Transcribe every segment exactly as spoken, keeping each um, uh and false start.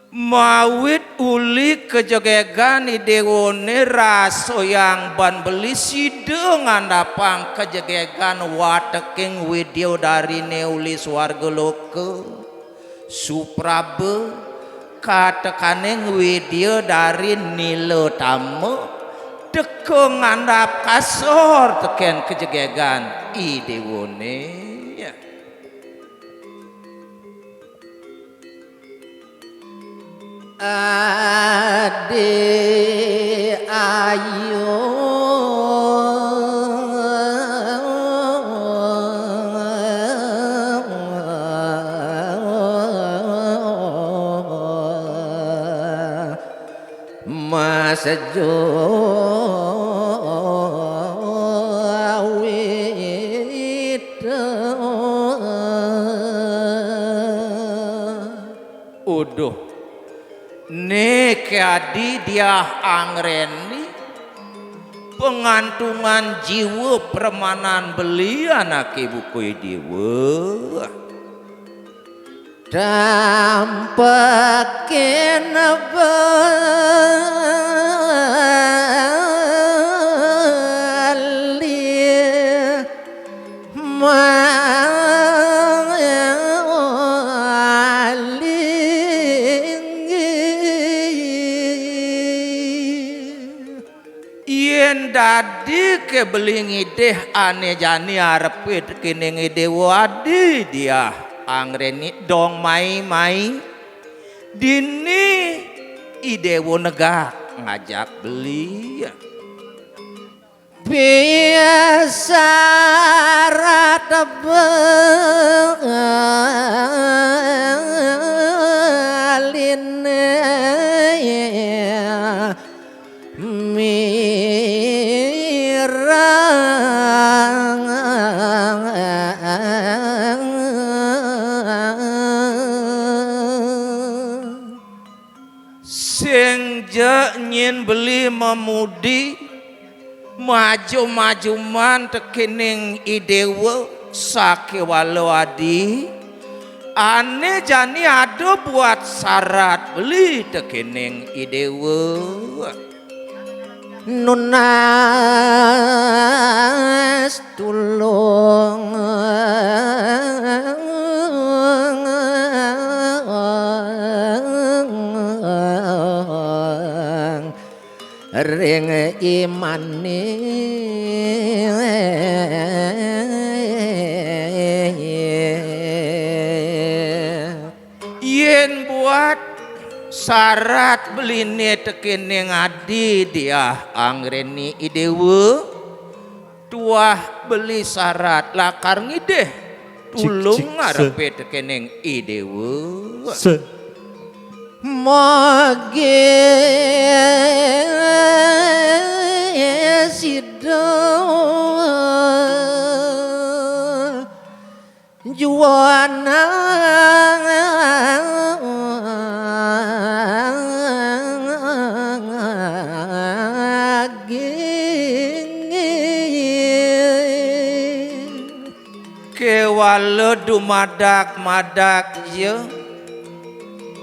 Mawit uli kajegegan i déwané rasoyang ban beli sida ngandapang kajegegan wateking widyadariné uli swarga loka. Supraba, katekaning widyadari nila tama, teka ngandap kasor tekén kajegegan i déwané. Adi ayu masejo wita. Uduh. Niki adi Diah Anggreni, pangantungan jiwa pramanan beli anaké buka i déwa. Tampekin beli malinggih. Yén dadi ké beli ngidih ané jani arepé tekéning i déwa adi Diah Anggreni dong mai-mai. Dini i déwa negak ngajak beli. Biasa rata beliné mirang. Sing ja nyén beli mamudi, majum-majuman tekéning i déwa, sakéwala adi, ané jani ada buat sarat beli tekéning i déwa. Nunas tulung ring imané. Yén buat sarat beliné tekéning adi Diah Anggreni i déwa, tuah beli sarat lakar ngidih tulung ngarepé tekéning i déwa. Mogi sida juana Kéwala dumadak-madak ya.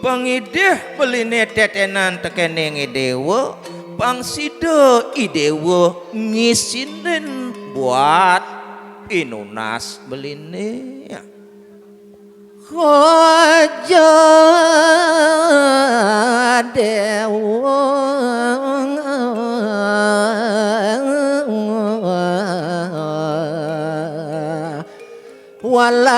Pangidih beliné tetenan tekéning i déwa, pang sida i déwa ngisinin buat pinunas beliné. Raja Déwa Walang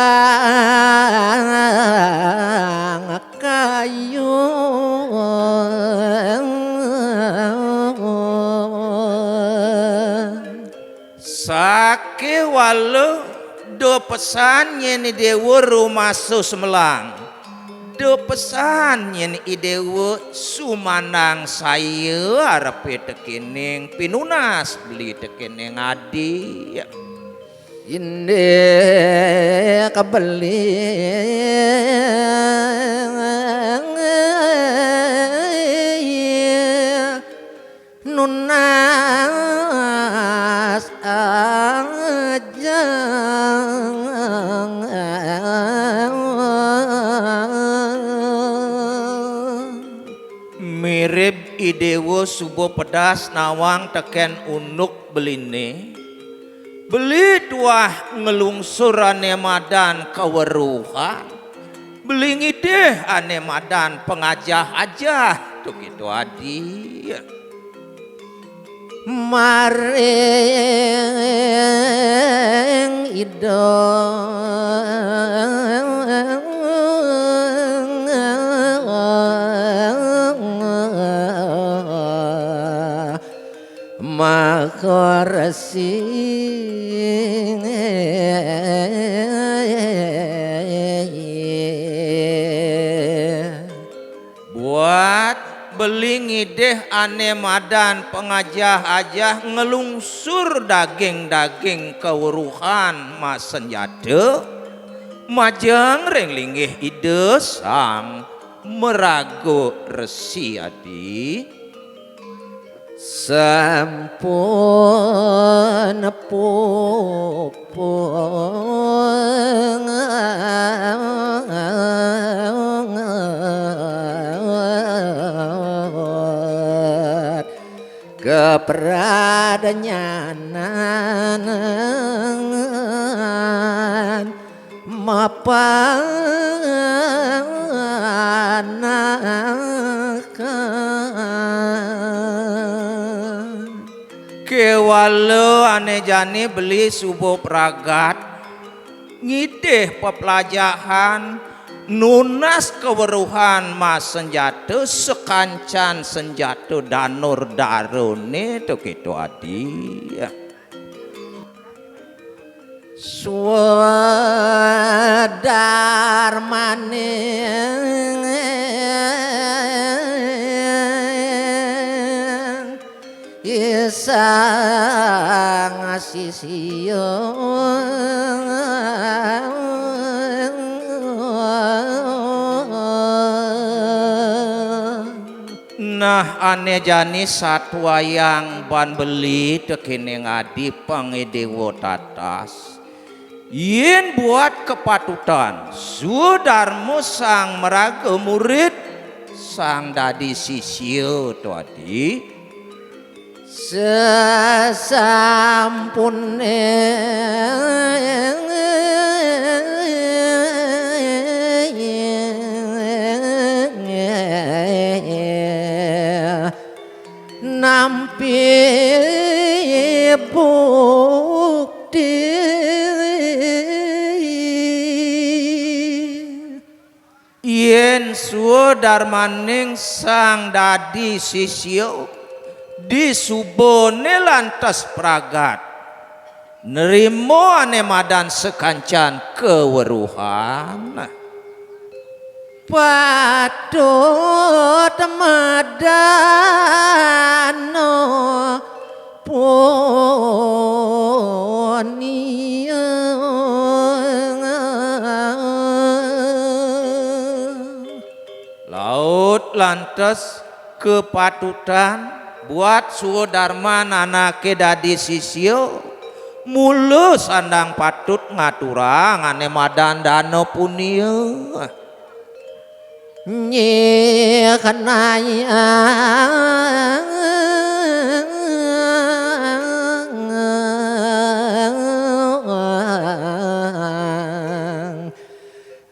Kayu. Sakéwala da pesan nyén i déwa rumasa semelang. Da pesan nyén i déwa sumandang saya arepé tekéning pinunas beli tekéning adi. Indik beli nunas ajeng. Mirib I Déwa suba pedas nawang tekén unduk beliné, beli tuah nglungsur ané madan kaweruhan, beli ngidih ané madan pangajah-ajah, to kéto adi. Maring Ida Maha Resi. Buat beli ngidih ané madan pangajah-ajah nglungsur daging-daging kaweruhan masenjata, majeng ring linggih Ida Sang Maraga Resi adi. Sampun pupung kapradnyanan mapanakan. Kéwala ané jani beli suba pragat, ngidih peplajahan, nunas kaweruhan masenjata sakancan senjata danur darané to kéto adi. Swadarmaning isang sisia. Nah, ané jani satuayang ban beli tekéning adi pang I Déwa tatas. Yén buat kapatutan, swadarma sang maraga murid, sang dadi sisia to adi. Sasampune nampi bukti. Yén swadarmaning sang dadi sisia, disubané lantas pragat, nrima ané madan sakancan kaweruhan. Patut madana punia. Laut lantas kapatutan buat swadarman anaké dadi sisia, mula sandang patut ngaturang ané madan dana punia. Nyeknayang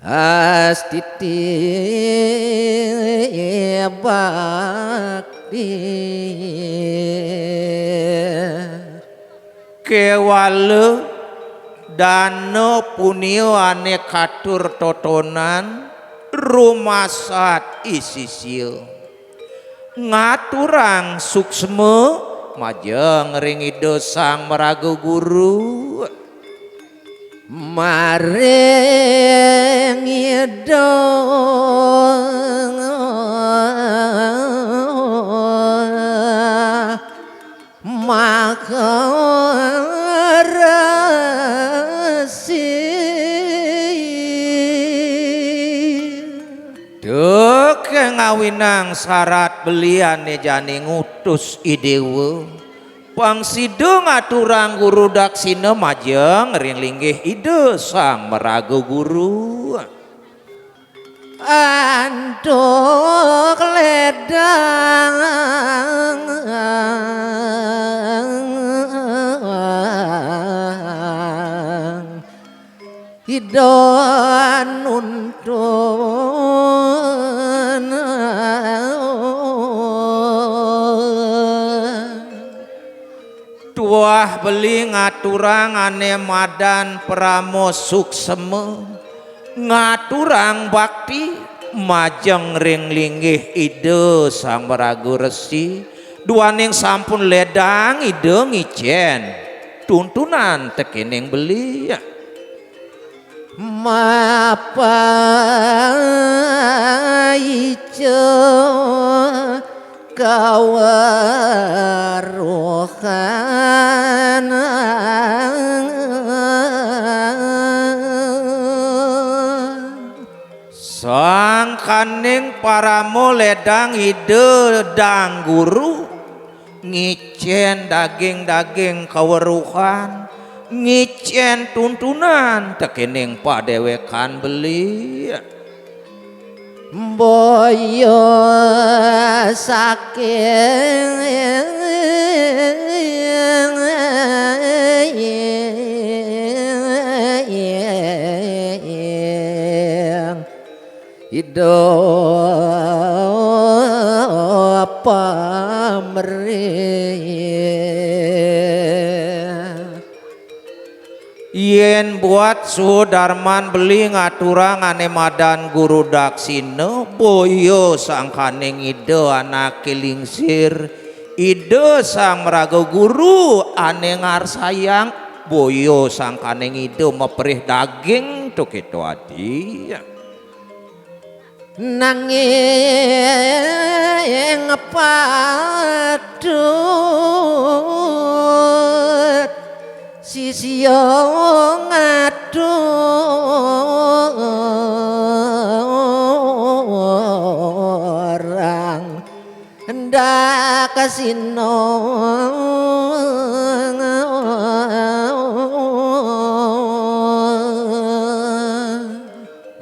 astiti bakti. Kéwala dana punia ané katur totonan rumasat i sisia. Ngaturang suksma majeng ring Ida Sang Maraga Guru. Maring Ida Maha Resi. Duh, kengawinang sarat beliané jani ngutus i déwa. Pang sida ngaturang guru daksina majeng ring linggih Ida Sang Maraga Guru. Antuk leda Ida nuntun. Tuah beli ngaturang ané madan parama suksema, ngaturang bakti majeng ring linggih Ida Sang Maraga Resi, duaning sampun ledang Ida ngicén tuntunan tekéning beli. Mapaica kaweruhan. Sangkaning parama ledang Ida Dang Guru, ngicén daging-daging kaweruhan, ngicén tuntunan tekéning padéwékan beli. Boya saking Ida pamrih. Yén buat sudarman beli ngaturang ané madan guru daksina, boya sangkaning Ida anaké lingsir, Ida Sang Maraga Guru ané ngarsayang, boya sangkaning Ida maperih daging to kéto adi. Nanging patut sisya ngaturang daksina.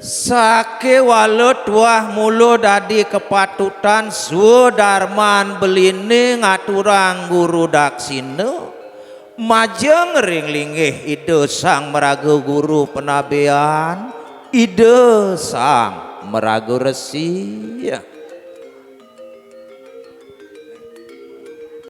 Sakéwala tuah mula dadi kapatutan swadarman beliné ngaturang guru daksina, majeng ring linggih Ida Sang Maraga Guru Panabéan, Ida Sang Maraga Resi.